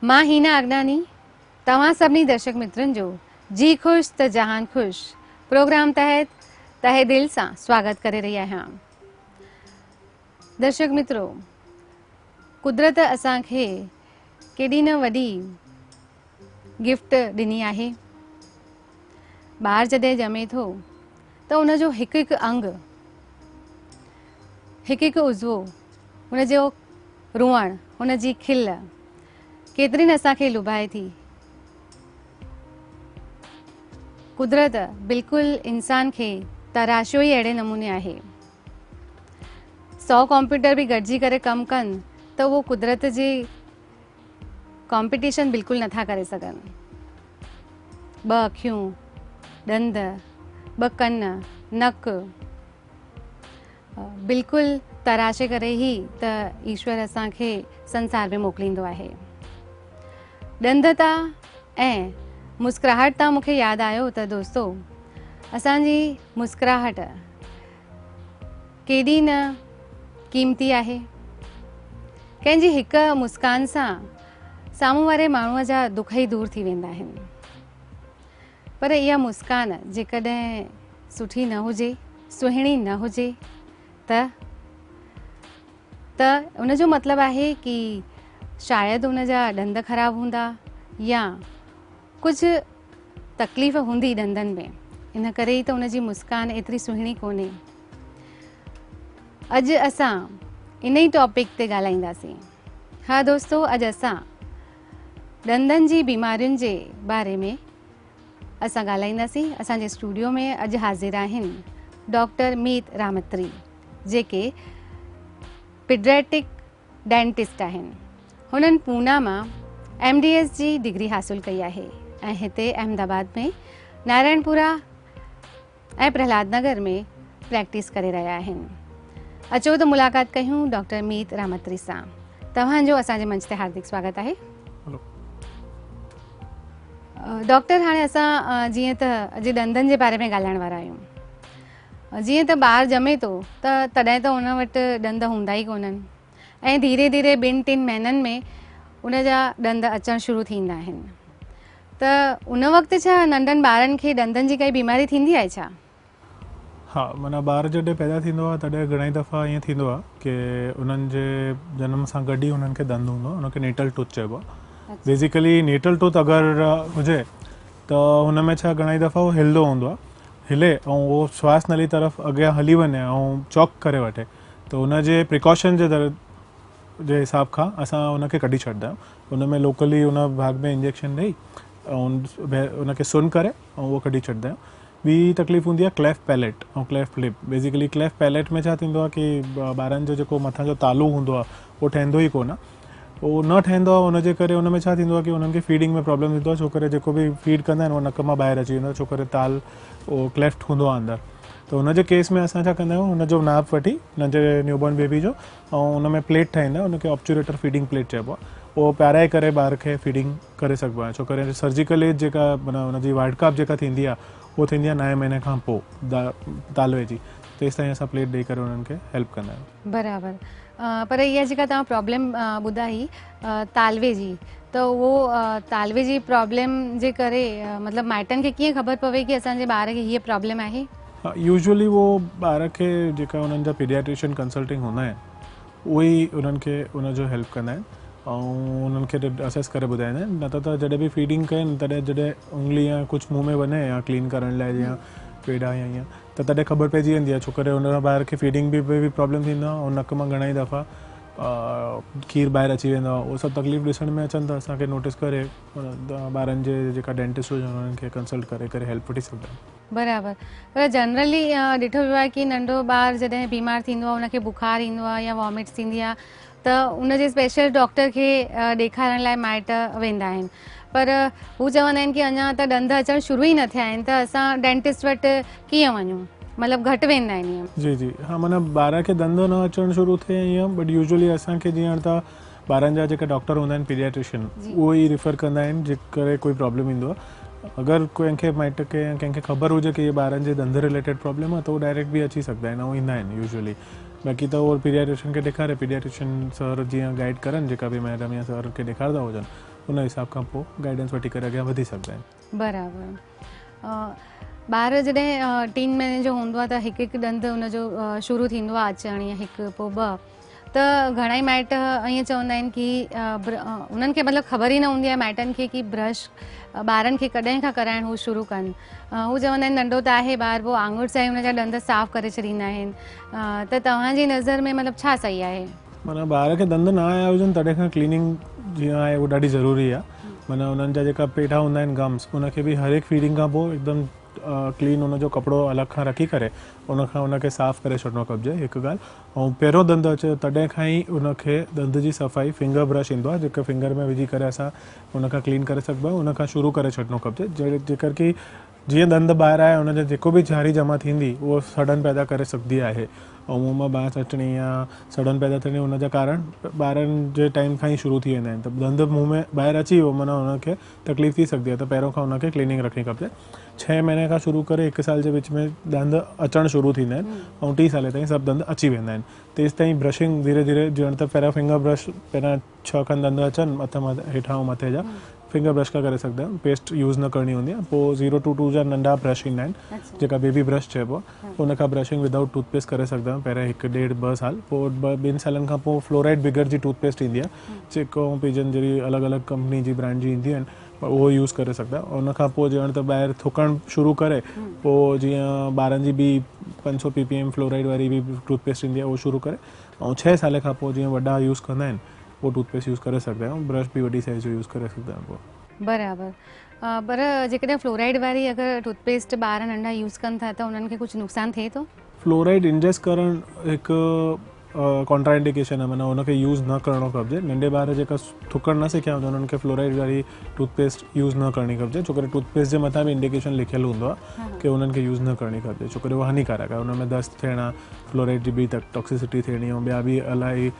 مان هينا اگناني توهان سڀني درشڪ مترن جو جي خوش ته جهان خوش پروگرام تحت تهه دل سان سواگت ڪري رهي آهيان. درشڪ مترو، قدرت اسان کي ڪيڏي نه وڏي گفٽ ڏني آهي. ٻار جڏهن ڄمي ٿو ته ان جو هڪ هڪ انگ، هڪ هڪ عضوو، ان جو روئڻ، ان جي کل ڪيتري نه اسان کي لڀائي ٿي. قدرت بلڪل انسان کي تراشيو ئي اهڙي نموني آهي. 100 ڪمپيوٽر به گڏجي ڪري ڪم ڪن ته اهو قدرت جي ڪامپيٽيشن بلڪل نٿا ڪري سگهن. 2 اکيون، ڏند، 2 ڪن، نڪ بلڪل تراشي ڪري ئي ته ايشور اسان کي سنسار ۾ موڪليندو آهي. ڏند تان ۽ مسڪراهٽ تان مون کي ياد آيو ته دوستو، اسان جي مسڪراهٽ ڪيڏي نه قيمتي آهي. ڪنهن جي هڪ مسڪان سان سامهون واري ماڻهوء جا دک ئي دور ٿي ويندا آهن. پر اها مسڪان جيڪڏهن سٺي نه هجي، سهڻي نه هجي ته ان جو مطلب آهي ڪي شايد ان جا ڏند خراب هوندا يا ڪجهه تڪليف هوندي ڏندن ۾، ان ڪري ئي ته ان جي مسڪان ايتري سهڻي ڪونهي. اڄ اسان ان ئي ٽاپڪ تي ڳالهائينداسين. ها دوستو، اڄ اسان ڏندن جي بيمارين جي باري ۾ اسان ڳالهائينداسين. اسان جي اسٽوڊيو ۾ اڄ حاضر آهن ڊاڪٽر ميت رامتري، جيڪي پيڊياٽرڪ ڊينٽسٽ آهن. هنن پونا مان ايم ڊي ايس جي ڊگري حاصل ڪئي آهي ۽ هتي احمد آباد ۾ نارائڻپورا ۽ پرهلاد نگر ۾ پريڪٽس ڪري رهيا آهن. اچو ته ملاقات ڪيون ڊاڪٽر ميت رامتري سان. توهان جو اسان جي منچ تي هاردڪ سواگت آهي. هلو. ڊاڪٽر، هاڻي اسان جيئن ته اڄ ڏندن جي باري ۾ ڳالهائڻ وارا آهيون. جيئن ته ٻار ڄمي ٿو ته تڏهن ته ان وٽ ڏند هوندا ئي ڪونهن ۽ ڌيري ڌيري 2-3 مهينن ۾ ان جا ڏند اچڻ شروع ٿيندا آهن. ته ان وقت ڇا ننڍن ٻارن کي ڏندن جي ڪائي بيماري ٿيندي آهي ڇا؟ ها، معنيٰ ٻار جڏهن پيدا ٿيندو آهي تڏهن گهڻائي دفعا ائين ٿيندو آهي ڪي انهن جي جنم سان گڏ ئي انهن کي ڏند هوندو آهي، ان کي نيٽل ٽوٿ چئبو آهي. بيسيڪلي نيٽل ٽوٿ اگر هجي ته هن ۾ ڇا گهڻائي دفعا هو هلندو هوندو آهي، هلي ۽ اهو شواس نلي طرف اڳيان هلي وڃي ۽ چوڪ ڪري وٺي ته ان جي پريڪاشن جي حساب کان اسان ان کي ڪڍي ڇڏندا آهيون. ان ۾ لوڪلي ان ڀاڳ ۾ انجيڪشن ڏئي ۽ ان کي سن ڪري ۽ اهو ڪڍي ڇڏندا آهيون. ٻي تڪليف هوندي آهي cleft palate ۽ cleft lip. Basically cleft palate ۾ ڇا ٿيندو آهي ڪي ٻارن جو جيڪو مٿان جو تالو هوندو آهي اهو ٺهندو ئي ڪونه، اهو نه ٺهندو آهي. ان جي ڪري ان ۾ ڇا ٿيندو آهي ڪي انهن کي فيڊنگ ۾ پرابلم ٿيندو آهي، ڇو ڪري جيڪو به فيڊ ڪندا آهن اهو نڪ مان ٻاهر اچي ويندو آهي، ڇو ڪري تال اهو ڪليفٽ هوندو آهي اندر. ته ان جي ڪيس ۾ اسان ڇا ڪندا آهيون، ان جو ناپ وٺي ننڍي نيو بورن بيبي جو ۽ ان ۾ پليٽ ٺاهيندا آهيون، ان کي آبچوريٽر فيڊنگ پليٽ چئبو آهي، اهو پيارائي ڪري ٻار کي فيڊنگ ڪري سگهبو آهي. ڇو ڪري سرجيڪل ايج جيڪا معنيٰ ان جي واڍڪاپ جيڪا ٿيندي آهي اهو ٿيندي آهي 9 مهيني کان پوء تالوي جي، تيستائين اسان پليٽ ڏئي ڪري انهن کي هيلپ ڪندا آهيون. برابر، پر اها جيڪا توهان پرابلم ٻڌائي تالوي جي، ته اهو تالوي جي پرابلم جي ڪري مطلب مائٽن کي ڪيئن خبر پوي ڪي اسان جي ٻار کي هيء پرابلم آهي؟ ها، يوزولي اهو ٻار کي جيڪا انهن جا پيڊياٽريشن ڪنسلٽنگ هوندا آهن اهي ئي انهن کي ان جو هيلپ ڪندا آهن ۽ انهن کي اسيس ڪري ٻڌائيندا آهن. نه ته جڏهن به فيڊنگ ڪن تڏهن جڏهن انگلي يا ڪجهه منهن ۾ وڃي يا ڪلين ڪرڻ لاء يا پيڊا يا ائين ته تڏهن خبر پئجي ويندي آهي، ڇو ڪري ان کان ٻار کي فيڊنگ به پرابلم ٿيندو آهي ۽ نڪ مان گهڻا ئي دفعا کير ٻاهر اچي ويندو آهي. اهو سڀ تڪليف ڏسڻ ۾ اچن ته اسان کي نوٽس ڪري ٻارن جي جيڪا ڊينٽسٽ هجن انهن کي ڪنسلٽ ڪري ڪري هيلپ وٺي سگهندا آهيون. برابر، پر جنرلي ڏٺو ويو آهي ڪي ننڍو ٻار جڏهن بيمار ٿيندو آهي ان کي بخار ايندو آهي يا وامٽس ٿيندي آهي ته ان جي اسپيشل ڊاڪٽر کي ڏيکارڻ لاء مائٽ ويندا آهن، پر هو چوندا آهن ڪي اڃا ته ڏند اچڻ شروع ئي نه ٿيا آهن ته اسان ڊينٽسٽ وٽ ڪيئن وڃون، مطلب گهٽ ويندا آهن ائين. جي جي ها، معنيٰ ٻار کي ڏند نه اچڻ شروع ٿئي ائين، بٽ يوزولي اسان کي جيئن ته ٻارن جا جيڪا ڊاڪٽر هوندا آهن پيڊياٽريشن اهو ئي ريفر ڪندا آهن جي ڪري ڪوئي پرابلم ايندو آهي. اگر ڪنهن کي مائٽ کي يا ڪنهن کي خبر هجي ڪي هي ٻارن جي ڏند رليٽيڊ پرابلم آهي ته هو ڊائريڪٽ به اچي سگهندا آهن ۽ ايندا آهن يوزولي. باقي ته اهو پيڊياٽريشن کي ڏيکاري پيڊياٽريشن سر جيئن گائيڊ ڪرن جيڪا به ميڊم يا سر کي ڏيکارندا هجن ان حساب کان پوءِ گائيڊنس وٺي ڪري اڳيان وڌي سگهندا آهن. برابر. ٻار جڏهن 3 مهيني جو هوندو آهي ته هڪ هڪ ڏند ان جو شروع ٿيندو آهي اچڻ يا هڪ پوءِ ٻه، ته گهڻا ئي مائٽ ائين چوندا آهن ڪي انهن کي مطلب خبر ئي نه هوندي آهي مائٽن کي ڪي برش ٻارن کي ڪڏهن کان ڪرائڻ هو شروع ڪن. هو چوندا آهن ننڍو ته آهي ٻار، پوءِ آڱر سان ئي ان جا ڏند صاف ڪري ڇڏيندا آهن. ته توهان جي نظر ۾ مطلب ڇا صحيح آهي؟ معنيٰ ٻار کي ڏند نه آيا هجن تڏهن کان ڪليننگ جيئن آهي اهو ڏاڍي ضروري آهي. معنيٰ انهن جا جيڪا پيٺا هوندا آهن گمس ان کي به هر هڪ فيڊنگ کان پوءِ هڪدم ڪلين ان جو ڪپڙو الڳ کان رکي ڪري ان کان ان کي صاف ڪري ڇڏڻو کپجي هڪ ڳالهه. ۽ پهريون ڏند اچي تڏهن کان ئي ان کي ڏند جي صفائي فنگر برش ايندو آهي جيڪو فنگر ۾ وجهي ڪري اسان ان کان ڪلين ڪري سگهبو آهي ان کان شروع ڪري ڇڏڻو کپجي. جيڪر ڪي جيئن ڏند ٻاهر آيا ان جا جيڪو به ڇاري جمع ٿيندي اهو سڙن پيدا ڪري سگهندي آهي ۽ منهن مان بانس اچڻي يا سڙن پيدا ٿيڻي ان جا ڪارڻ ٻارن جي ٽائيم کان ئي شروع ٿي ويندا آهن. ته ڏند منهن ۾ ٻاهر اچي ويو معنيٰ ان کي تڪليف ٿي سگهندي آهي ته پهريون کان ان کي ڪليننگ رکڻي کپجي. 6 مهيني کان شروع ڪري 1 سال جي وچ ۾ ڏند اچڻ شروع ٿيندا آهن ۽ 3 سالي تائين سڀ ڏند اچي ويندا آهن. تيس تائين برشنگ ڌيري ڌيري ڄڻ ته پهريان فنگر برش پهريان 6 کن ڏند اچن مٿ هيٺان ۽ مٿي جا فنگر برش کان ڪري سگهندا آهيون، پيسٽ يوز نه ڪرڻي هوندي آهي. پوءِ 0 to 2 جا ننڍا برش ايندا آهن جيڪا بيبي برش چئبو آهي ان کان برشنگ ودائوٽ ٽوٿ پيسٽ ڪري سگهندا آهيون پهريان 1 1.5 2 سال. پوءِ 2 سالن کان پوءِ فلورائيڊ بگر جي ٽوٿ پيسٽ ايندي آهي جيڪو پيجن جهڙي الڳ الڳ ڪمپني جي برانڊ جي اينديون آهن اهو يوز ڪري سگهندا آهيون. ان کان پوءِ ڄڻ ته ٻاهر ٿڪڻ شروع ڪري پوءِ جيئن ٻارن جي به 500 ppm fluoride واري به ٽوٿ پيسٽ ايندي آهي اهو شروع ڪري ۽ 6 سال کان پوءِ جيئن وڏا يوز ڪندا آهن اهو ٽوٿ پيسٽ يوز ڪري سگهندا آهيون، برش به وڏي سائيز جو يوز ڪري سگهندا آهيون پوءِ. برابر. پر جيڪڏهن فلورائيڊ واري اگر ٽوٿ پيسٽ ٻار ننڍا يوز ڪن ٿا ته انهن کي ڪجهه نقصان ٿئي ٿو؟ فلورائيڊ انجيسٽ ڪرڻ هڪ ڪانٽرا انڊيڪيشن آهي، معنيٰ ان کي يوز نه ڪرڻو کپجي. ننڍي ٻار جيڪا ٿڪڻ نه سکيا هوندا آهن انهن کي فلورائيڊ واري ٽوٿ پيسٽ يوز نه ڪرڻي کپجي، ڇو ڪري ٽوٿ پيسٽ جي مٿان به انڊيڪيشن لکيل هوندو آهي ڪي انهن کي يوز نه ڪرڻي کپجي، ڇو ڪري اها هانيڪارڪ آهي. ان ۾ دست ٿيڻ، فلورائيڊ جي به ٽاڪسسٽي ٿيڻي ۽ ٻيا به الاهي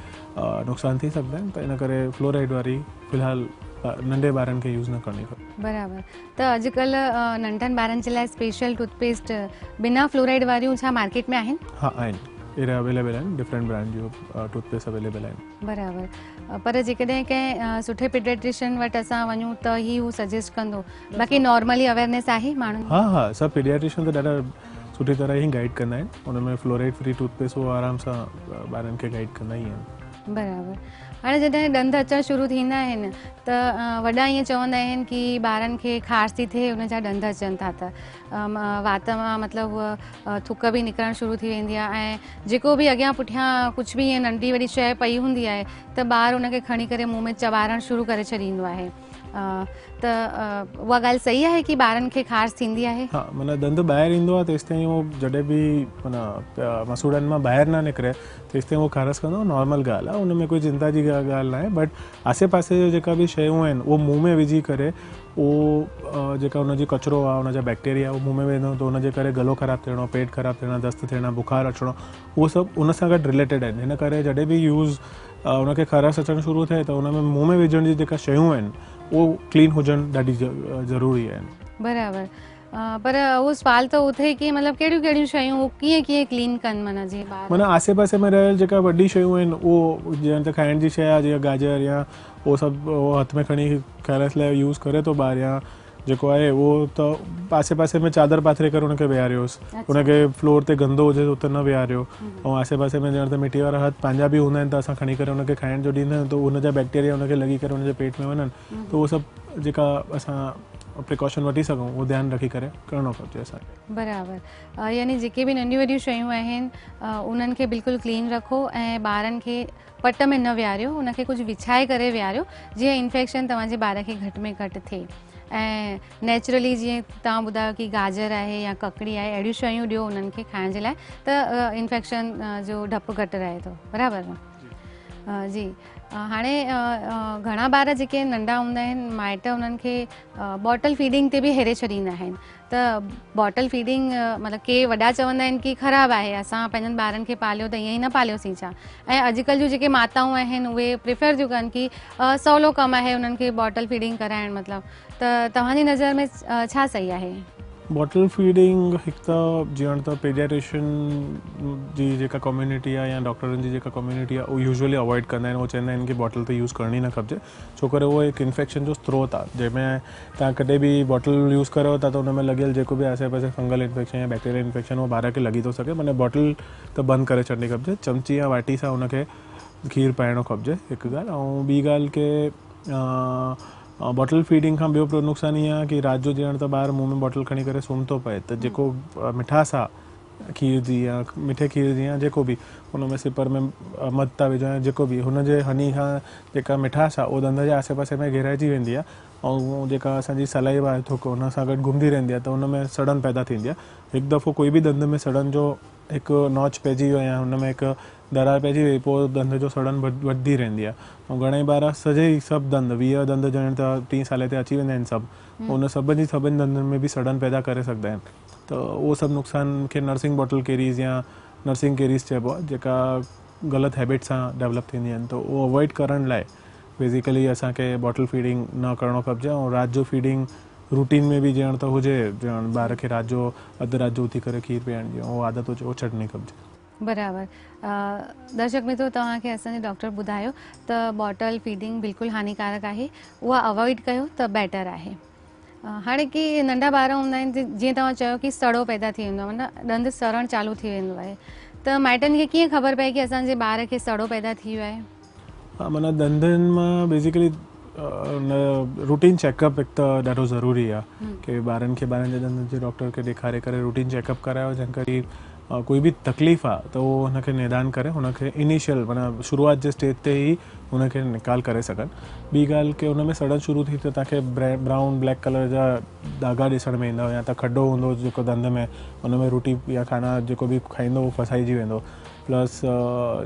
نقصان ٿي سگهندا آهن، ته ان ڪري فلورائيڊ واري في الحال ننڍي ٻارن کي يوز نه ڪرڻي کپي. برابر. ته اڄڪلهه ننڍن ٻارن جي لاءِ اسپيشل ٽوٿ پيسٽ بنا فلورائيڊ واريون ڇا مارڪيٽ ۾ آهن؟ ها آهن، اهڙا اويليبل آهن، ڊفرنٽ برانڊ جون ٽوٿ پيسٽ اويليبل آهن. برابر. پر جيڪڏهن ڪنهن سٺي پيڊياٽريشن وٽ اسان وڃون ته هي هو سجيسٽ ڪندو، باقي نارملي اويئرنيس آهي ماڻهن ۾؟ ها ها، سڀ پيڊياٽريشن ته ڏاڍا سٺي طرح ئي گائيڊ ڪندا آهن، ان ۾ فلورائيڊ فري ٽوٿ پيسٽ اهو آرام سان ٻارن کي گائيڊ ڪندا ئي آهن. برابر. هاڻي جڏهن ڏند اچڻ شروع ٿيندا آهن ته وڏا ائين چوندا آهن ڪي ٻارن کي خارش ٿي ٿئي ان جا ڏند اچن ٿا ته وات مان مطلب ٿڪ به نڪرڻ شروع ٿي ويندي آهي ۽ جيڪو به اڳيان پٺيان ڪجهه به ائين ننڍي وڏي شيءِ پئي هوندي آهي ته ٻار ان کي کڻي ڪري منهن ۾ چٻارڻ شروع ڪري ڇڏيندو آهي. ته اها ڳالهه صحيح آهي ڪي ٻارن کي خارش ٿيندي آهي؟ ها، معنيٰ ڏند ٻاهر ايندو آهي تيس تائين اهو جڏهن به معنيٰ مسوڙن مان ٻاهر نه نڪري تيس تائين اهو خارش ڪندو، نارمل ڳالهه آهي، ان ۾ ڪوئي چنتا جي ڳالهه نه آهي. بٽ آسي پاسي جو جيڪا به شيون آهن اهو منهن ۾ وجهي ڪري اهو جيڪا ان جي ڪچرو آهي ان جا بيڪٽيريا اهو منهن ۾ ويندو ته ان جي ڪري گلو خراب ٿيڻو، پيٽ خراب ٿيڻو، دست ٿيڻا، بخار اچڻو، اهو سڀ ان سان گڏ رليٽيڊ آهن. هن ڪري جڏهن به يوز ان کي خارش اچڻ شروع ٿئي ته ان ۾ منهن ۾ وجهڻ جي جيڪا شيون آهن اهو ڪلين هجڻ ڏاڍي ضروري آهن. برابر. پر اهو سوال ته اٿي ڪي مطلب ڪهڙيون ڪهڙيون شيون هو ڪيئن ڪيئن ڪلين ڪن معنيٰ جيئن ٻار معنيٰ آسي پاسي ۾ رهيل جيڪا وڏي شيون آهن اهو جيئن ته کائڻ جي شيءِ آهي جيئن گاجر يا اهو سڀ اهو هٿ ۾ کڻي خارش لاءِ يوز ڪري ٿو ٻار يا جيڪو آهي اهو ته آسي پاسي ۾ چادر پاٿري ڪري ان کي ويهاريوس، ان کي فلور تي گندو هجي ته اتي نه ويهاريو. ۽ آسي پاسي ۾ ڄڻ ته مٽي وارا هٿ پنهنجا به هوندا آهن ته اسان کڻي ڪري ان کي کائڻ جو ڏيندا آهيون ته ان جا بيڪٽيريا ان کي لڳي ڪري ان جي پيٽ ۾ وڃن، ته اهو سڀ جيڪا اسان پريڪاشن وٺي سگهون اهو ڌيان رکي ڪري ڪرڻو کپجي اسان کي. برابر. يعني جيڪي به ننڍيون وڏيون شيون آهن انهن کي بلڪل ڪلين رکو ۽ ٻارن کي پٽ ۾ نه ويهاريو، ان کي ڪجهه وڇائي ڪري ويهاريو جيئن انفيڪشن توهان جي ٻار کي گهٽ ۾ گهٽ ٿئي. ۽ نيچرلي جيئن توهان ٻڌايو ڪي گاجر آهي يا ڪڪڙي آهي اهڙيون شيون ڏيو انهن کي کائڻ جي لاءِ ته انفيڪشن جو ڊپ گهٽ رهي ٿو. برابر نه؟ جي. هاڻي گهڻا ٻار جيڪي ننڍا هوندا آهن مائٽ انهن کي باٽل فيڊنگ تي به هيري ڇڏيندا آهن ته باٽل فيڊنگ مطلب ڪي وڏا چوندا آهن ڪي خراب آهي، اسان پنهنجن ٻارن کي پاليو ته ائين ئي نه پاليوسين ڇا؟ ۽ اڄڪلهه جون جيڪي ماتائون آهن اهي پريفر ٿيون ڪن ڪي سولو ڪم آهي انهن کي باٽل فيڊنگ ڪرائڻ مطلب، ته توهان جي نظر ۾ ڇا صحيح آهي؟ بوٽل فيڊنگ هڪ ته جيئن ته پيڊياٽريشن جي جيڪا ڪميونٽي آهي يا ڊاڪٽرن جي جيڪا ڪميونٽي آهي اهو يوزولي اوائڊ ڪندا آهن. اهو چوندا آهن ڪي بوٽل ته يوز ڪرڻي نه کپجي، ڇو ڪري اهو هڪ انفيڪشن جو ستروت آهي، جنهن ۾ توهان ڪڏهن به بوٽل يوز ڪريو ٿا ته ان ۾ لڳيل جيڪو به آسي پاسي فنگل انفيڪشن يا بيڪٽيريل انفيڪشن اهو ٻار کي لڳي ٿو سگهي. معنيٰ بوٽل ته بند ڪري ڇڏڻي کپجي، چمچي يا واٽي سان ان کي کير پائڻو کپجي هڪ ڳالهه. ۽ ٻي ڳالهه ڪي بوٽل فيڊنگ کان ٻيو نقصان اهو آهي ڪي رات جو ڄڻ ته ٻار منهن ۾ بوٽل کڻي ڪري سمهي ٿو پئي ته جيڪو مٺاس آهي کير جي يا مٺي کير جي يا جيڪو به ان ۾ سپر ۾ مڌ ٿا وجهو يا جيڪو به هن جي هني کان جيڪا مٺاس آهي اهو ڏند جي آسي پاسي ۾ گهرائجي ويندي آهي ۽ جيڪا اسان جي سلائيوا آهي ٿڪ ان سان گڏ گهمندي رهندي آهي ته ان ۾ سڙن پيدا ٿيندي آهي. هڪ دفعو ڪوئي به ڏند ۾ سڙن جو هڪ نوچ پئجي ويو يا هن ۾ هڪ درار پئجي وئي پوء ڏند جو سڙن وڌندي رهندي آهي ۽ گهڻا ئي ٻار سڄي ئي سڀ ڏند 20 ڏند ڄڻ ته 3 سالي تي اچي ويندا آهن سڀ ان سڀ جي سڀني ڏندن ۾ به سڙن پيدا ڪري سگهندا آهن ته اهو سڀ نقصان کي نرسنگ بوٽل ڪيريز يا نرسنگ ڪيريز چئبو آهي جيڪا غلط هيبٽ سان ڊيولپ ٿيندي آهن ته اهو اوائڊ ڪرڻ لاء بيسيڪلي اسان کي بوٽل فيڊنگ نه ڪرڻو کپجي ۽ رات جو فيڊنگ روٽين ۾ به ڄڻ ته هجي ڄڻ ٻار کي رات جو اڌ رات جو اٿي ڪري کير پيئڻ جي اهو عادت هجي اهو ڇڏڻي کپجي. برابر درشڪ مترو توهان کي اسان جي ڊاڪٽر ٻڌايو ته بوٽل فيڊنگ بلڪل هانيڪارڪ آهي اها اوائڊ ڪيو ته بيٽر آهي. هاڻي ڪي ننڍا ٻار هوندا آهن جيئن توهان چيو ڪي سڙو پيدا ٿي ويندو آهي معنيٰ ڏند سڙڻ چالو ٿي ويندو آهي ته مائٽن کي ڪيئن خبر پئي ڪي اسان جي ٻار کي سڙو پيدا ٿي ويو آهي؟ ها معنيٰ ڏندن مان بيسيڪلي روٽين چيڪ اپ هڪ ته ڏاڍو ضروري آهي ڪي ٻارن کي ٻارن جي ڏندن جي ڊاڪٽر کي ڏيکاري ڪري روٽين چيڪ اپ ڪرايو جنهن ڪري ڪوئي به تڪليف آ ته اهو هن کي نيدان ڪري هن کي انيشل معنيٰ شروعات جي اسٽيج تي ئي هن کي نيڪال ڪري سگهن. ٻي ڳالهه ڪي هن ۾ سڙڻ شروع ٿي ته توهان کي برائون بليڪ ڪلر جا داغا ڏسڻ ۾ ايندا يا ته کڏو هوندو جيڪو ڏند ۾ ان ۾ روٽي يا کانا جيڪو به کائيندو اهو ڦسائجي ويندو پلس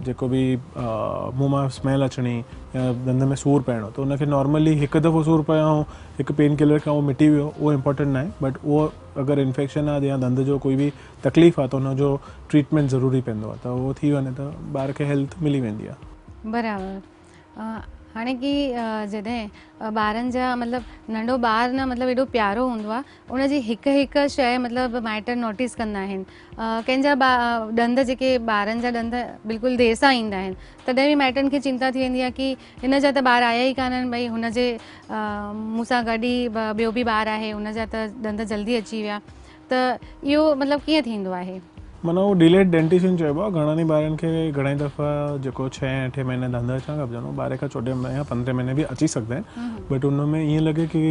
جيڪو به منهن مان اسميل اچڻي يا ڏند ۾ سور پئڻو ته ان کي نارملي هڪ دفعو سور پيو ۽ هڪ پين ڪلر کان اهو مٽي ويو اهو امپورٽنٽ ناهي بٽ اهو اگر انفيڪشن آهي يا ڏند جو ڪوئي به تڪليف آهي ته ان جو ٽريٽمينٽ ضروري پوندو آهي ته اهو ٿي وڃي ته ٻار کي هيلٿ ملي ويندي آهي. برابر هاڻي ڪي جڏهن ٻارن جا مطلب ننڍو ٻار نه مطلب ايڏو پيارو هوندو آهي ان جي هڪ هڪ شيء مطلب مائٽ نوٽيس ڪندا آهن ڪنهن جا ڏند جيڪي ٻارن جا ڏند بلڪل دير سان ايندا آهن تڏهن به مائٽن کي چنتا ٿي ويندي آهي ڪي هن جا ته ٻار آيا ئي ڪانهن ڀئي هن جي مون سان گڏ ئي ٻيو به ٻار آهي هن جا ته ڏند جلدي اچي ويا ته اهو مطلب ڪيئن ٿيندو آهي؟ معنيٰ اهو ڊيليڊ ڊينٽيشن چئبو آهي. گهڻن ئي ٻارن کي گهڻائي دفعا جيڪو ڇهين اٺين مهيني ڏند اچڻ کپجن اهو ٻارهين کان 14 يا 15 مهيني به اچي سگهندا آهن بٽ ان ۾ ائين لڳي ڪي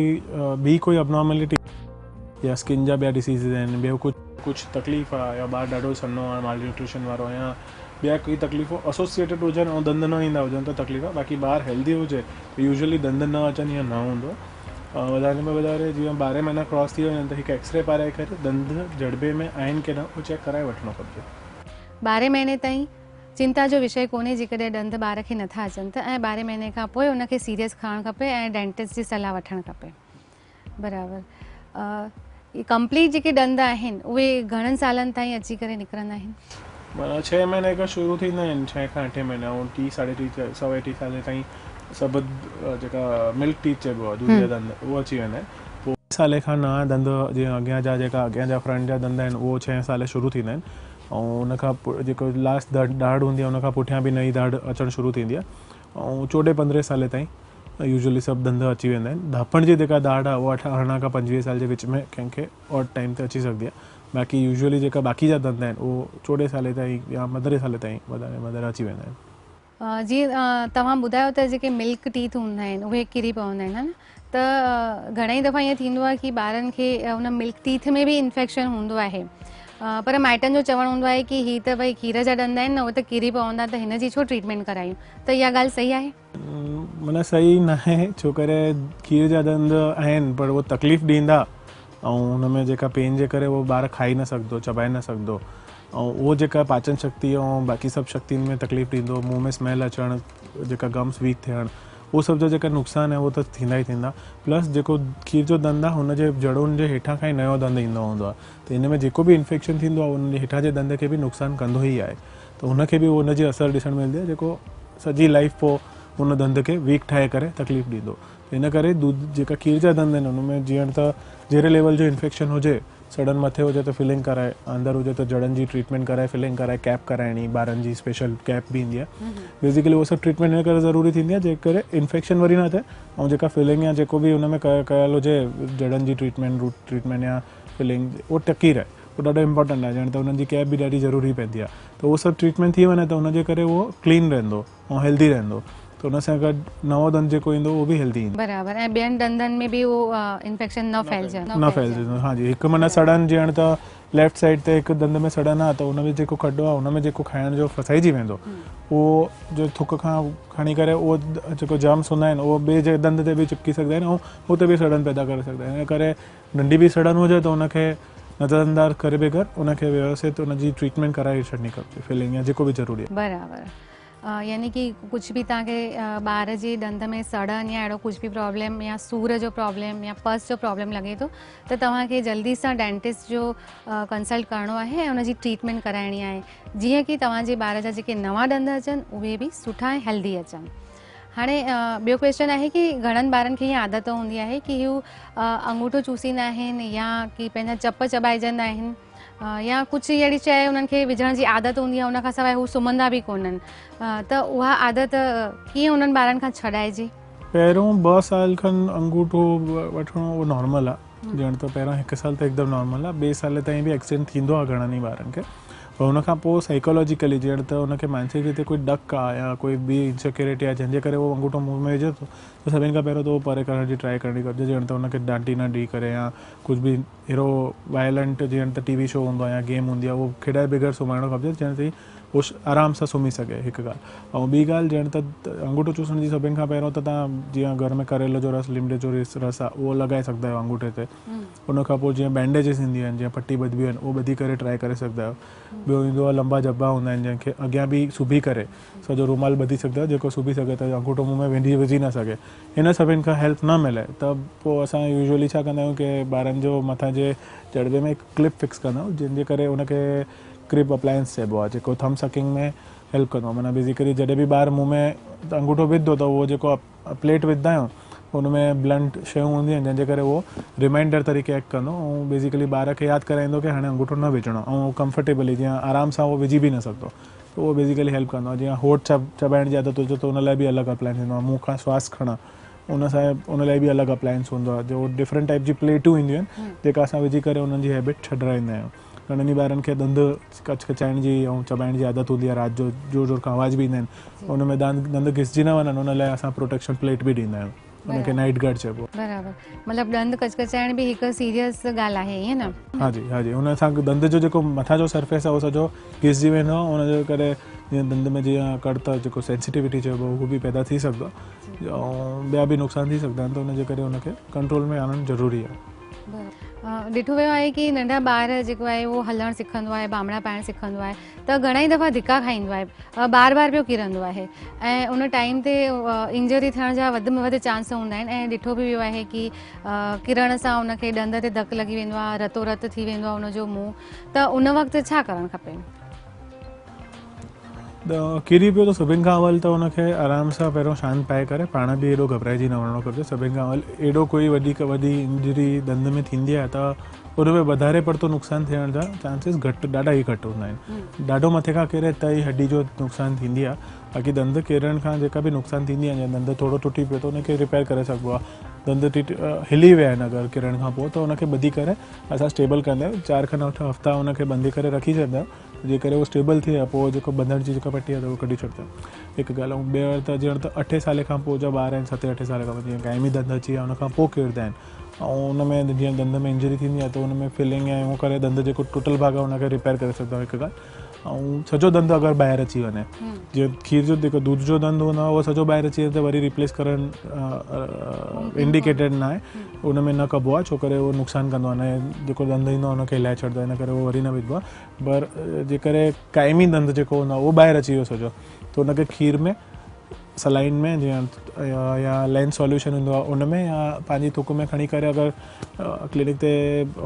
ٻي ڪوئي ابنارملٽي يا اسڪن جا ٻيا ڊسيزز آهن ٻيو ڪجهه تڪليف آهي يا ٻار ڏاڍو سنهو آهي مال نيوٽريشن وارو آهي يا ٻيا ڪوئي تڪليفون اسوسيئيٽيڊ هجن ۽ ڏند نه ايندا هجن ته تڪليف آهي باقي ٻار هيلدي هجي ته يوزلي ڏند نه اچن ائين نه هوندو آهي. وڌاري ۾ وڌاري جيئن 12 مهينا ڪراس ٿي وڃن ته هڪ ايڪسري پارائي ڪري ڏند جڙبي ۾ آهن ڪي نه اهو چيڪ ڪرائي وٺڻو کپجي. 12 مهيني تائين چنتا جو وشيه ڪونهي جيڪڏهن ڏند ٻار کي نٿا اچن ته ۽ 12 مهيني کان پوء ان کي سيريس کڻڻ کپي ۽ ڊينٽسٽ جي صلاح وٺڻ کپي. برابر ڪمپليٽ جيڪي ڏند آهن اهي گهڻن سالن تائين اچي ڪري نڪرندا آهن؟ معنيٰ 6 مهيني کان شروع ٿيندا آهن 6 کان 8 مهينا ۽ ٽي ساڍي ٽي سوا ٽي سالي تائين سڀ جيڪا ملڪ ٽيٿ چئبو آهي دودي جا ڏند اهي اچي ويندا آهن پوء سالي کان نوان ڏند جيئن اڳيان جا جيڪا اڳيان جا فرنٽ جا ڏند آهن اهو 6 سالي شروع ٿيندا آهن ۽ ان کان پوء جيڪو لاسٽ ڏاڙهه هوندي آهي ان کان پٺيان به نئين ڏاڙهه اچڻ شروع ٿيندي آهي ۽ 14 15 سالي تائين يوزلي سڀ ڏند اچي ويندا آهن. ڌاپڻ جي جيڪا ڏاڙهه آهي اها 18 کان 25 سال جي وچ ۾ ڪنهن کي آڊ ٽائيم تي اچي سگهندي آهي. باقي يوزلي جيڪا باقي جا ڏند آهن اهو 14 سالي تائين يا 15 سالي تائين وڌاري ۾ وڌاري اچي ويندا آهن. جيئن توهان ٻڌايو ته جيڪي ملڪ ٽيٿ هوندا آهن اهي ڪري پوندا آهن ها نه ته گهڻا ئي دفعا ائين ٿيندو آهي ڪي ٻارن کي ان ملڪ ٽيٿ ۾ به انفيڪشن هوندو آهي پر مائٽن جو چوڻ هوندو آهي ڪي هي ته ڀئي کير جا ڏند آهن نه اهي ته ڪري پوندا ته هن جي ڇو ٽريٽمينٽ ڪرايون ته اها ڳالهه صحيح آهي؟ معنيٰ صحيح ناهي ڇو ڪري کير جا ڏند آهن پر اهو تڪليف ڏيندا ۽ ان ۾ جيڪا پين جي ڪري اهو ٻار کائي نه سگهندو چٻائي نه سگهندو ۽ اهو جيڪا پاچن شڪتي ۽ باقي سڀ شڪتين ۾ تڪليف ڏيندو منهن ۾ اسميل اچڻ جيڪا گمس ويڪ ٿيڻ اهو سڀ جا جيڪا نقصان آهي اهو ته ٿيندا ئي ٿيندا پلس جيڪو کير جو ڏند آهي هن جي جڙن جي هيٺان کان ئي نيو ڏند ايندو هوندو آهي ته ان ۾ جيڪو به انفيڪشن ٿيندو آهي ان جي هيٺان جي ڏند کي به نقصان ڪندو ئي آهي ته هن کي به ان جي اثر ڏسڻ ملندي آهي جيڪو سڄي لائيف پوء ان ڏند کي ويڪ ٺاهي ڪري تڪليف ڏيندو ته ان ڪري دودھ جيڪا کير جا ڏند آهن ان ۾ جيئن ته جهڙي ليول جو انفيڪشن هجي سڙن مٿي هجي ته فلنگ ڪرائي، اندر هجي ته جڙن جي ٽريٽمينٽ ڪرائي فلنگ ڪرائي ڪيپ ڪرائڻي، ٻارن جي اسپيشل ڪيپ به ايندي آهي. بيسيڪلي اهو سڀ ٽريٽمينٽ ان ڪري ضروري ٿيندي آهي جنهن ڪري انفيڪشن وري نه ٿئي ۽ جيڪا فلنگ يا جيڪو به ان ۾ ڪيل هجي جڙن جي ٽريٽمينٽ، روٽ ٽريٽمينٽ يا فلنگ اهو ٽڪي رهي. اهو ڏاڍو امپورٽنٽ آهي ڄڻ ته انهن جي ڪيپ به ڏاڍي ضروري پوندي آهي ته اهو سڀ ٽريٽمينٽ ٿي وڃي ته ان جي ڪري اهو ڪلين رهندو ۽ هيلدي رهندو ته ان سان گڏ نئون ڏند جيڪو ايندو اهو به هيلدي ايندو. برابر ۽ ٻين ڏندن ۾ به اهو انفيڪشن نه ڦهلجندو. نه ڦهلجندو ها جي هڪ معنيٰ سڙن جيئڻ ته ليفٽ سائيڊ تي هڪ ڏند ۾ سڙن آهي ته ان ۾ جيڪو کڏو آهي ان ۾ جيڪو کائڻ جو ڦسائجي ويندو اهو جو ٿڪ کان کڻي ڪري اهو جيڪو جرمس هوندا آهن اهو ٻئي جي ڏند تي به چپڪي سگهندا آهن ۽ اتي به سڙن پيدا ڪري سگهندا آهن ان ڪري ننڍي به سڙن هجي ته ان کي نظر انداز ڪري بغير ان کي ويوسٿت ان جي ٽريٽمينٽ ڪرائي ڇڏڻي کپجي فلنگ يا جيڪو به ضروري آهي. برابر يعني ڪي ڪجهه به توهان کي ٻار جي ڏند ۾ سڙن يا اهڙو ڪجهه به پرابلم يا سور جو پرابلم يا پس جو پرابلم لڳي ٿو ته توهان کي جلدي سان ڊينٽسٽ جو ڪنسلٽ ڪرڻو آهي ۽ ان جي ٽريٽمينٽ ڪرائڻي آهي جيئن ڪي توهان جي ٻار جا جيڪي نوان ڏند اچن اهي به سٺا ۽ هيلدي اچن. هاڻي ٻيو ڪويسچن آهي ڪي گهڻن ٻارن کي هيء عادت هوندي آهي ڪي هو انگوٺو چوسيندا آهن يا ڪي پنهنجا چپ چٻائجندا آهن يا ڪجهه اهڙي شيء انهن کي وجهڻ جي عادت هوندي آهي ان کان سواء هو سمهندا به ڪونهن ته اها عادت ڪيئن انهن ٻارن کان ڇڏائجي؟ پهريون 2 سال کن انگوٺو وٺڻو اهو نارمل آهي ڄڻ ته پهريون هڪ سال ته هڪدم نارمل آهي ٻئي سال تائين به ايڪسيڊنٽ ٿيندو آهي گهڻن ئي ٻارن کي پر ان کان پوء سائيڪالاجيڪلي ڄڻ ته ان کي مانسڪ ريتي ڪوئي ڏڪ آهي يا ڪوئي ٻي انسيڪيورٽي آهي جنهن جي ڪري اهو انگوٺو منهن ۾ وجهي ٿو ته سڀني کان پهريون ته اهو پري ڪرڻ جي ٽرائي ڪرڻي کپجي ڄڻ ته ان کي ڏانٽي نه ڏئي ڪري يا ڪجهه به اهڙو وائلنٽ جيئن ته ٽي وي شو هوندو آهي يا گيم هوندي آهي اهو کيڏائي بغير سمهارڻو کپجي جنهن سان هو آرام سان سمهي سگهي هڪ ڳالهه ۽ ٻي ڳالهه ڄڻ ته انگوٺو چوسڻ جي سڀني کان پهريون ته توهان جيئن گهر ۾ ڪريلو جو رس ليمڙي جو رس آهي اهو لڳائي سگهندا آهيو انگوٺي تي ان کان پوء جيئن بينڊيجز اينديون آهن جيئن پٽي ٻڌبيون آهن اهو ٻڌي ڪري ٽرائي ڪري سگهندا آهيو ٻيو ايندو آهي لمبا جبا هوندا آهن جنهن کي اڳيان به سبي ڪري سڄو رومال ٻڌي سگهندا آهيو جيڪو سبي سگهي ته انگوٺو منهن ۾ ويندي وجهي نه سگهي هن سڀني کان هيلپ نه ملي ته پوء اسان يوزولي ڇا ڪندا آهيون ڪي ٻارن جو مٿان جي جڙوي ۾ هڪ ڪلپ فڪس ڪندا آهيون جنهن جي ڪري ان کي ڪرب اپلائنس چئبو آهي جيڪو ٿم سڪنگ ۾ هيلپ ڪندو آهي معنيٰ بيسيڪلي جڏهن به ٻار منهن ۾ انگوٺو وجهندو ته اهو جيڪو پليٽ وجهندا آهيون ان ۾ بلنٽ شيون هونديون آهن جنهن جي ڪري اهو ريمائنڊر طريقي ايڪٽ ڪندو ۽ بيسيڪلي ٻار کي ياد ڪرائيندو ڪي هاڻي انگوٺو نه وجهڻو ۽ اهو ڪمفرٽيبلي جيئن آرام سان اهو وجهي به نه سگهندو ته اهو بيسيڪلي هيلپ ڪندو آهي جيئن هوٺ چٻائڻ جي عادت هجي ته ان لاء به الڳ اپلائنس ايندو آهي منهن کان سواس کڻڻ ان سان ان لاء به الڳ اپلائنس هوندو آهي جو ڊفرنٽ ٽائپ جي پليٽون اينديون آهن جيڪا اسان وجهي ڪري انهن جي هيبٽ ڇڏرائيندا آهيون گهڻن ئي ٻارن کي ڏند ڪچڪچائڻ جي ۽ چٻائڻ جي عادت هوندي آهي رات جو زور زور کان آواز به ايندا آهن ان ۾ ڏند گهسجي نه وڃن ان لاء اسان پروٽيڪشن پليٽ به ڏيندا آهيون ان کي نائٽ گارڊ چئبو آهي. برابر مطلب ڏند ڪچڪچائڻ به هڪ سيريس ڳالهه آهي ائين نه؟ ها جي ها جي ان سان ڏند جو جيڪو مٿان جو سرفيس آهي اهو سڄو گهسجي ويندو آهي ان جي ڪري جيئن ڏند ۾ جيئن ڪڙ ته جيڪو سينسيٽيوٽي چئبو آهي اهو به پيدا ٿي سگهندو آهي ۽ ٻيا به نقصان ٿي سگهندا آهن ته ان جي ڪري ان کي ڪنٽرول ۾ آڻڻ ضروري آهي. ڏٺو ويو آهي ڪي ننڍا ٻار جيڪو آهي اهو هلڻ سکندو آهي بانبڙا پائڻ سکندو آهي ته گهڻا ئي دفعا ڌڪا کائيندو آهي بار بار پيو ڪرندو آهي ۽ ان ٽائيم تي انجري ٿيڻ جا وڌ ۾ وڌ چانس هوندا آهن ۽ ڏٺو به ويو آهي ڪي ڪرڻ سان ان کي ڏند تي ڌڪ لڳي ويندو آهي رتو رت ٿي ويندو آهي ان جو منهن ته ان وقت ڇا ڪرڻ کپي؟ ڪري پيو ته سڀن کان اول ته ان کي آرام سان پهريون شانت پائي ڪري پاڻ به ايڏو گهٻرائجي نه وڃڻو کپجي سڀن کان اول ايڏو ڪوئي وڌيڪ وڏي انجري ڏند ۾ ٿيندي آهي ته ان ۾ وڌاري پرتو نقصان ٿيڻ جا چانسز گهٽ ڏاڍا ئي گهٽ هوندا آهن ڏاڍو مٿي کان ڪري ته ئي هڏي جو نقصان ٿيندي آهي باقي ڏند ڪرڻ کان جيڪا به نقصان ٿيندي آهي ڏند ٿورو ٽٽي پيو ته ان کي رپيئر ڪري سگهبو آهي ڏند هلي ويا آهن اگر ڪرڻ کان پوء ته ان کي ٻڌي ڪري اسان اسٽيبل ڪندا آهيون 4 کان 8 هفتا ان کي ٻنڌي ڪري رکي ڇڏندا آهيون جي ڪري اهو اسٽيبل ٿئي ۽ پوء جيڪو ٻنڌڻ جي جيڪا پٽي آهي ته اهو ڪڍي ڇڏندا آهيون هڪ ڳالهه ۽ ٻيو ته ڄڻ ته اٺين سالي کان پوء جا ٻار آهن ستين اٺين سالي کان پوء جيئن قائمي ڏند اچي ويا ان کان پوء ڪردا آهن ۽ ان ۾ جيئن ڏند ۾ انجري ٿيندي آهي ته ان ۾ فلنگ ۽ اهو ڪري ڏند جيڪو ٽٽل ڀاڳ آهي ان کي رپيئر ڪري سگهندا آهيون هڪ ڳالهه ۽ سڄو ڏند اگر ٻاهر اچي وڃي جيئن کير جو جيڪو دوڌ جو ڏند هوندو آهي اهو سڄو ٻاهر اچي وڃي ته وري ريپليس ڪرڻ انڊيڪيٽيڊ نه آهي ان ۾ نه ڪبو آهي ڇو ڪري اهو نقصان ڪندو آهي ۽ جيڪو ڏند ايندو آهي ان کي هلائي ڇڏندو آهي ان ڪري اهو وري نه وجهبو آهي پر جي ڪري قائمي ڏند جيڪو هوندو آهي اهو ٻاهر اچي ويو سڄو ته ان کي کير ۾ سلائن ۾ جيئن يا لينس سوليوشن هوندو آهي ان ۾ يا پنهنجي ٿڪ ۾ کڻي ڪري اگر ڪلينڪ تي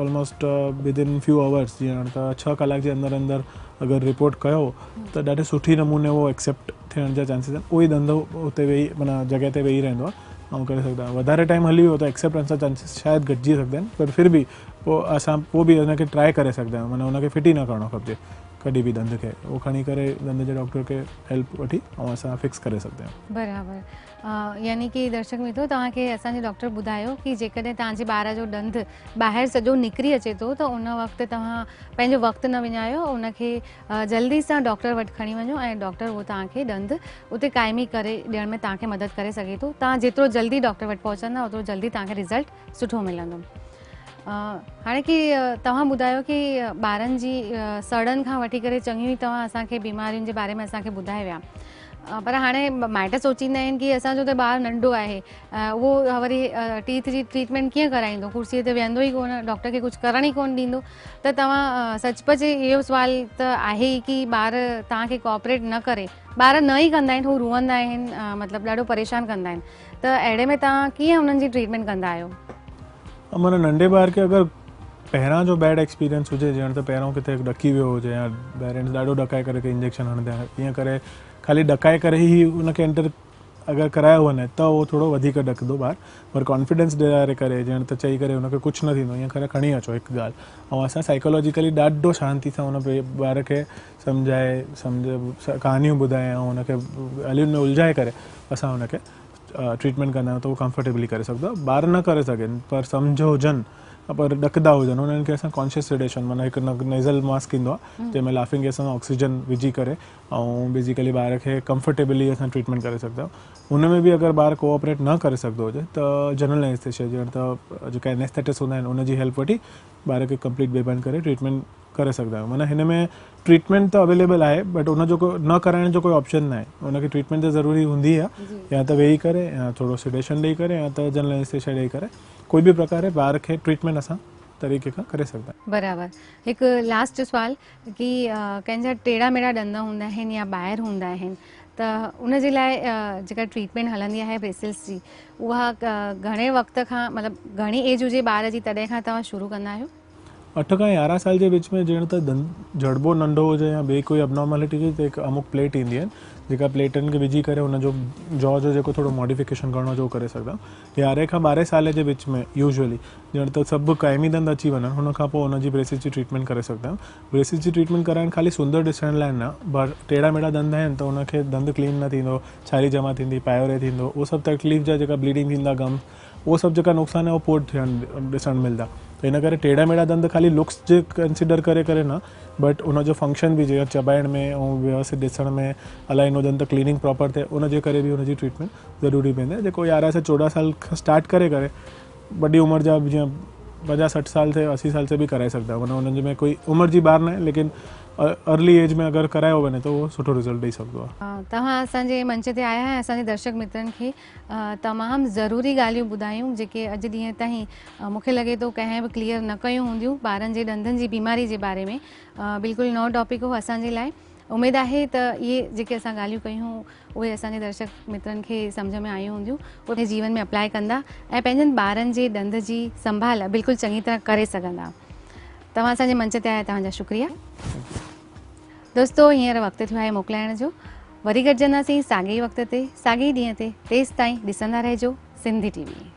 آلموسٽ ودن فيو آورس جيئن ته 6 ڪلاڪ جي اندر اندر اگر رپورٽ ڪيو ته ڏاڍي سٺي نموني اهو ايڪسيپٽ ٿيڻ جا چانسز آهن اهو ئي ڏند اتي ويهي معنيٰ جڳهه تي ويهي رهندو آهي ۽ ڪري سگهندا آهيون. وڌاري ٽائيم هلي ويو ته ايڪسيپٽنس جا چانسز شايد گهٽجي سگهندا آهن پر ڦر به پوء اسان پوء به ان کي ٽرائي ڪري سگهندا آهيون معنيٰ ان کي ڦٽي نه ڪرڻو کپجي ڪڏهن به ڏند کي اهو کڻي ڪري ڏند جي ڊاڪٽر کي هيلپ وٺي ۽ اسان فڪس ڪري سگهندا آهيون. برابر يعني ڪي درشڪ مترو توهان کي اسان جي ڊاڪٽر ٻڌايو ڪي جيڪڏهن توهان جي ٻار جو ڏند ٻاهر سڄو نڪري اچي ٿو ته ان وقت توهان پنهنجو وقت نه وڃايو ان کي جلدي سان ڊاڪٽر وٽ کڻي وڃو ۽ ڊاڪٽر اهو توهان کي ڏند اتي قائمي ڪري ڏيڻ ۾ توهان کي مدد ڪري سگهي ٿو. توهان جيترو جلدي ڊاڪٽر وٽ پهچندا اوترو جلدي توهان کي رزلٽ سٺو ملندو. هاڻي ڪي توهان ٻڌايو ڪي ٻارن جي سڙن کان وٺي ڪري چڱيون ئي توهان اسان کي بيمارين جي باري ۾ اسان کي ٻڌائي ويا پر هاڻي مائٽ سوچيندا آهن ڪي اسان جو ته ٻار ننڍو آهي اهو وري ٽيٿ جي ٽريٽمينٽ ڪيئن ڪرائيندو ڪرسي تي ويهندو ئي ڪونه ڊاڪٽر کي ڪجهه ڪرڻ ئي ڪونه ڏيندو ته توهان سچ پچ اهو سوال ته آهي ئي ڪي ٻار توهان کي ڪوآپريٽ نه ڪري ٻار نه ئي ڪندا آهن هو روئندا آهن مطلب ڏاڍو پريشان ڪندا آهن ته اهڙي ۾ توهان ڪيئن انهن جي ٽريٽمينٽ ڪندا آهيو؟ معنيٰ ننڍي ٻار کي اگر پهريان جو بيڊ ايڪسپيرينس هجي ڄڻ ته پهريون ڪٿي ڏڪي ويو هجي يا پيرنٽس ڏاڍو ڏڪائي ڪري ڪي انجيڪشن هڻندا آهن ائين ڪري خالي ڏڪائي ڪري ئي ان کي انٽر اگر ڪرايو وڃي ته اهو ٿورو وڌيڪ ڏڪندو ٻار پر ڪانفيڊنس ڏياري ڪري ڄڻ ته چئي ڪري ان کي ڪجهه نه ٿيندو ائين ڪري کڻي اچو هڪ ڳالهه ۽ اسان سائيڪالاجيڪلي ڏاڍو شانتي سان ان ٻار کي سمجهائي سمجهه ڪهاڻيون ٻڌائي ۽ ان کي ڳالهين ۾ الجهائي ڪري اسان ان کي ٽريٽمينٽ ڪندا آهيون ته اهو ڪمفرٽيبلي ڪري سگهندو آهي ٻار نه ڪري سگهن پر سمجهه هجن پر ڏڪندا هجن انهن کي اسان ڪانشيس سيڊيشن معنيٰ هڪ نيزل ماسڪ ايندو آهي جنهن ۾ لافنگ گيس سان آڪسيجن وجهي ڪري ۽ بيسيڪلي ٻار کي ڪمفرٽيبلي اسان ٽريٽمينٽ ڪري سگهندا آهيون ان ۾ به اگر ٻار ڪوآپريٽ نه ڪري سگهندو هجي ته جنرل اينيسٿيشيا ڄڻ ته جيڪا اينيسٿيٽسٽ هوندا آهن ان جي هيلپ وٺي ٻار کي ڪمپليٽ بيڀان ڪري ٽريٽمينٽ ڪري سگهندا آهيون معنيٰ هن ۾ ٽريٽمينٽ ته اويليبل آهي بٽ ان جو ڪو نه ڪرائڻ جو ڪوئي آپشن نه آهي ان کي ٽريٽمينٽ ته ضروري هوندي آهي يا ته ويهي ڪري يا ٿورو سيڊيشن ڏئي ڪري يا ته جنرل اينيسٿيشيا ڏئي ڪري ڪوئي به پرڪار ٻار کي ٽريٽمينٽ اسان طريقي کان ڪري سگهندا آهيون. برابر هڪ لاسٽ سوال ڪي ڪنهن جا ٽيڙا ميڙا ڏند هوندا آهن يا ٻاهر هوندا آهن ته ان جي لاء جيڪا ٽريٽمينٽ هلندي آهي بريسلس جي اها گهڻي وقت کان مطلب گهڻي ايج هجي ٻار جي تڏهن کان توهان شروع ڪندا آهيو؟ 8 کان 11 سال جي وچ ۾ ڄڻ ته ڏند جهڙبو ننڍو هجي يا ٻي ڪوئي ابنارملٽي هجي ته هڪ امڪ پليٽ ايندي آهن جيڪا پليٽن کي وجهي ڪري ان جو جا جو جيڪو ٿورو ماڊيفڪيشن ڪرڻو هجي اهو ڪري سگهندا آهيون. 11 کان 12 سال جي وچ ۾ يوزوئلي ڄڻ ته سڀ قائمي ڏند اچي وڃن ان کان پوء ان جي بريسز جي ٽريٽمينٽ ڪري سگهندا آهيون. بريسز جي ٽريٽمينٽ ڪرائڻ خالي سندر ڏسڻ لاء نه پر ٽيڙا ميڙا ڏند آهن ته ان کي ڏند ڪلين نه ٿيندو ڇاري جمع ٿيندي پايوري ٿيندو اهو سڀ تڪليف جا جيڪا بليڊنگ ٿيندا گم اهو سڀ جيڪا نقصان آهي اهو پوء ٿيڻ ڏسڻ ملندا ته ان ڪري ٽيڙا ميڙا ڏند خالي لڪس جي ڪنسيڊر ڪري ڪري نه بٽ ان جو فنڪشن به جيئن چٻائڻ ۾ ۽ ويوسٿت ڏسڻ ۾ الائي هجن ته ڪليننگ پراپر ٿئي ان جي ڪري به ان جي ٽريٽمينٽ ضروري پوندي آهي جيڪو 11 سان 14 سال کان اسٽارٽ ڪري ڪري وڏي عمر جا به جيئن 50 60 سال ٿئي 80 سال ٿئي به ڪرائي سگهندا آهيو معنيٰ انهن جي ۾ ڪوئي عمر جي بار ناهي ليڪن ارلي ايج ۾ اگر ڪرايو وڃي ته اهو سٺو رزلٽ ڏئي سگهندو آهي. توهان اسان جي منچ تي آيا ۽ اسان جي درشڪ مترن کي تمام ضروري ڳالهيون ٻڌايون جيڪي اڄ ڏينهن تائين مون کي لڳي ٿو ڪنهن به ڪليئر نه ڪيون هونديون ٻارن جي ڏندن جي بيماري جي باري ۾ بلڪل نئون ٽاپڪ هو اسان جي لاء اميد آهي ته اهي جيڪي اسان ڳالهيون ڪيون اهي اسان جي درشڪ مترن کي سمجهه ۾ آيون هونديون اهي جيون ۾ اپلائي ڪندا ۽ پنهنجن ٻارن جي ڏند جي سنڀال بلڪل چڱي طرح ڪري سگهندا. توهان اسان جي منچ تي آيا توهان جا شڪريا. دوستو هينئر وقت ٿيو آهي موڪلائڻ جو. وري گڏجنداسين ساڳئي وقت تي ساڳئي ڏينهن تي تيستائين ڏسندا رهجو سنڌي ٽي وي.